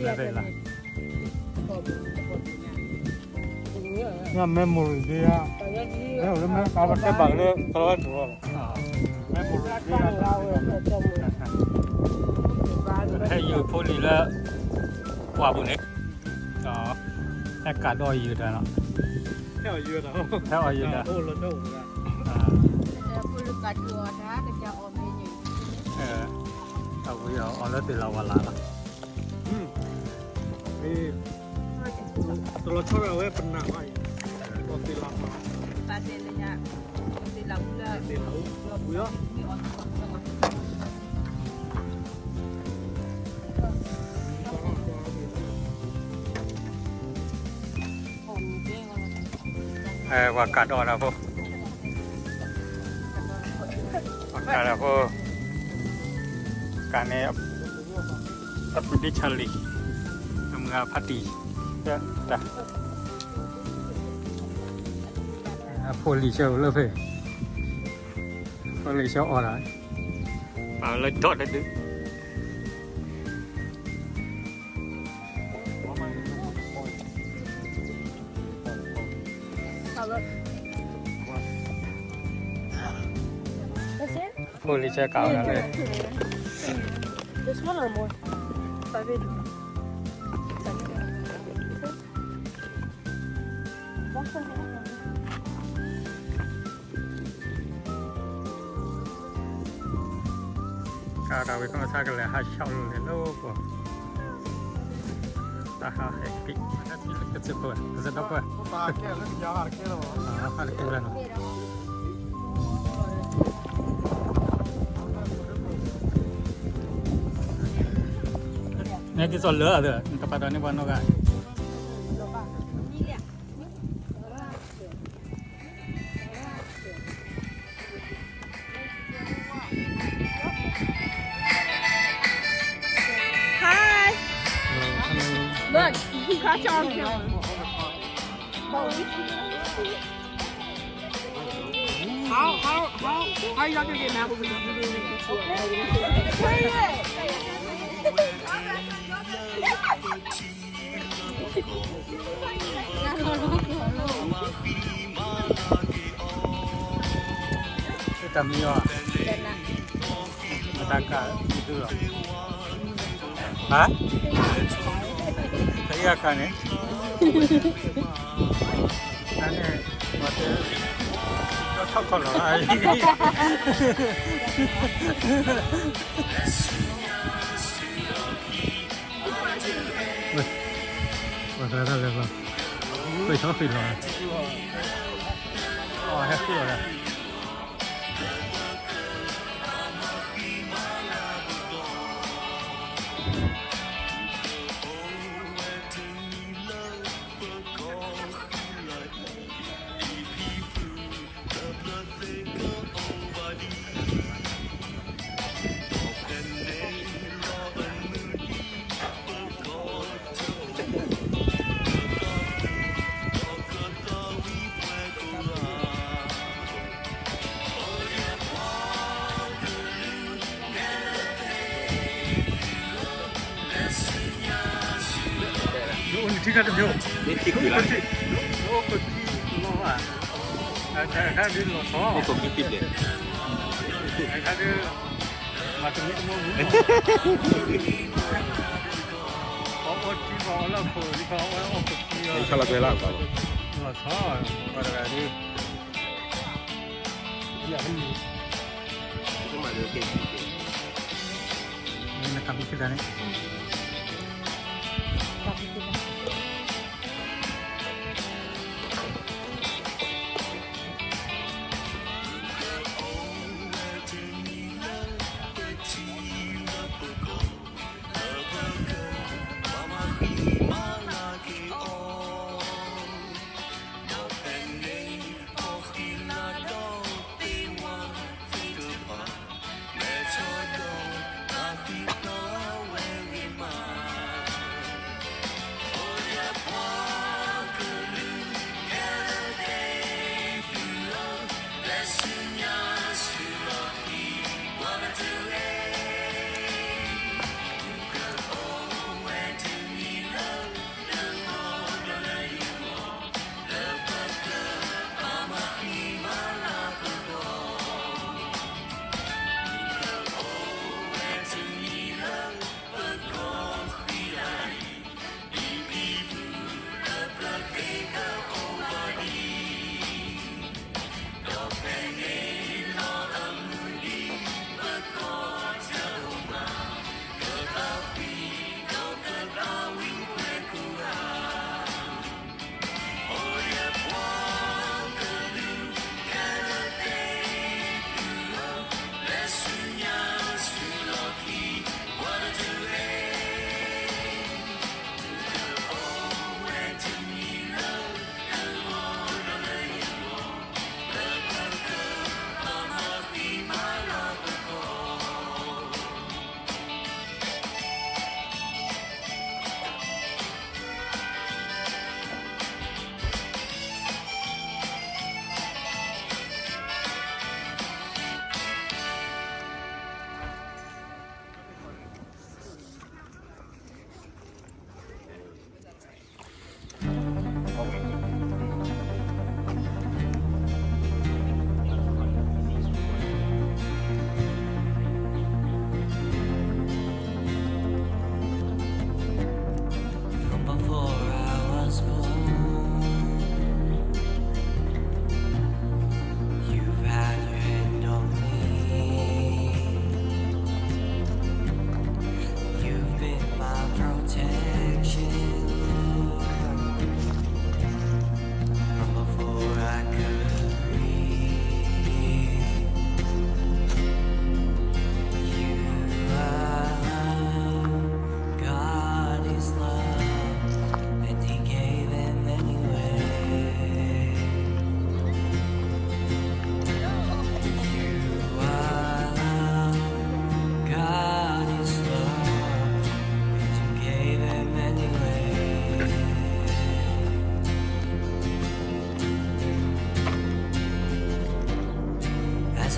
လၢသ့ၣ်လီၤ. ည memory ဒ်ဧါ, မ့ၢ်အိၣ်လၢမ့ၢ်အဝဲတဲဘၣ်လၢကလီဝဲတူၢ်လီၤ. memory ဒ်ဧါ. ဟဲယုာ်ဖိလံၤလၢ ပှၢ်ပူၤန့ၣ်, ဟဲကးဒီးယုာ်တၢ်နီၤ, ဟဲအီၣ်ယုာ်တၢ်, ဟဲအီၣ်ယုာ်တၢ်, အဝဲအီၣ်လၢသ့ၣ်လၤဝါလၢ်လီၤ. တလီၤဆီဒၣ်ဝဲပနၢ်ဘၣ်အံၤ, အီၣ်သ့ၣ်လၤမး, သ့ၣ်လၤ, ပှၤကးဒီးတၢ်ဖိ, ပှၤကးဒီးဖိ, ကးန့ၣ် အပှ့ၤဒ့ဆၣ်လံ, အမုၢ်ဂၤဖးတံၢ်, တၢ်, အဖိလံၤဆၢလၢဖဲ, ဖိလံၤဆၢအီၣ်တၢ်, ပာ်လၢဒီးတဒု That's it? ဖိလံၤဆၢကးဝဲဒၣ်လၢ This one or more? Five eighty. That's the ကးတၢ်ဝံၤခီမဆါကလဲၤဟးဆှီလိာ်လဲၤလၢပှၤ, တၢ်ဟးဟဲက့ၤ, ကစၢၢ်ပၢၢ်, ကစၢၢ်ဒီပုၢ်ဝဲၢ်, ဟးတက့ၢ်ဝဲနီၤ, နဲက့ၤစီၤလၢအသး နတပာ်တီၤန့ၢ်ပှၤနီတဂၤ Hi. Look, he caught you on camera. How, how, how, how y'all gonna get mad when we do this? Tami, ataka itu lọ. Ha? Saya kane. Ane, mate, no, no, no. Weh, weh, kena tak lepas. Weh, siapa film? Oh, happy lah. Nití ka tbyó, nití kuí la, nití kuí la, nití kuí la.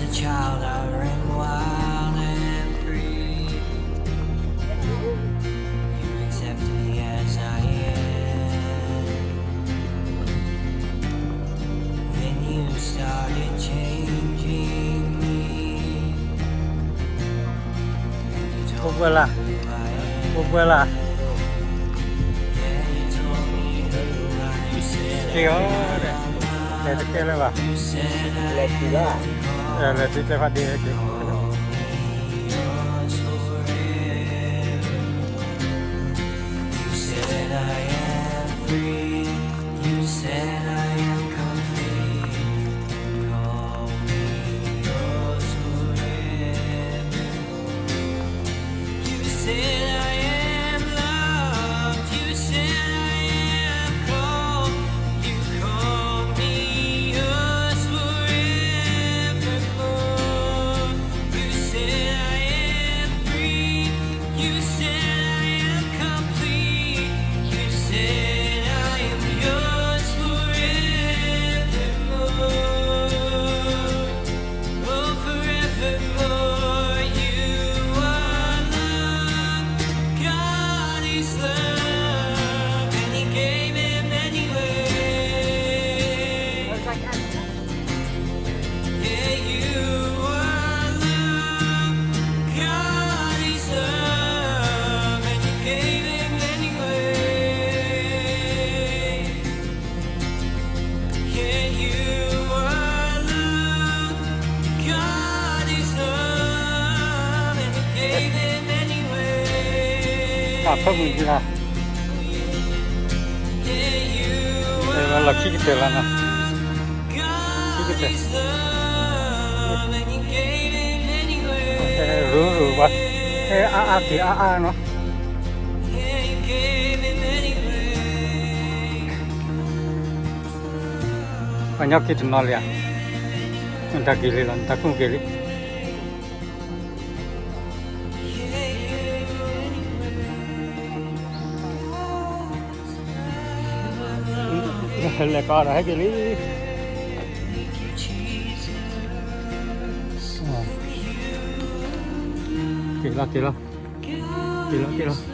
A child I ran wild and free. You accepted me as I am. Then you started changing me. And you told me ဖိၣ်ပှဲၤလၢ်, who I am. ဖိၣ်ပှဲၤလၢ်, yeah, you told me who I am. က့ၤအီၤဒီး, လဲၤတကဲလၢၤဘၣ်, လဲၤတုၤလၢ်, လဲၤတုၤကျဲဖးဒ့က့ၤ. You said I am free. You said I am complete. Call me yours forevermore. You said I am loved. You said I am called. You call me yours forevermore. You said I am free. You said I am complete. You said I am yours forevermore. Oh, forevermore. You are love. God is love. And He gave Emmanuel. Yeah, you are love. God is love, and you gave him anyway. Yeah, you are love. God is love, and you gave him anyway. အဖၢမုၢ်ကလါ, လီၢ်ခံကတၢၢ်လီၤနီၤ. ရူရူဘၣ်, အါအါက့ၤအါအါနီၤ. ပှၤညီက့ၤတနီၤလံဧါ, တၢ်က့ၤလံလီၤ, တၢ်ကူၣ်က့ၤလံ. လဲၤကီးဒီးဟဲက့ၤလံ, က့ၤလီၤ က့ၤလီၤ, က့ၤလီၤ က့ၤလီၤ.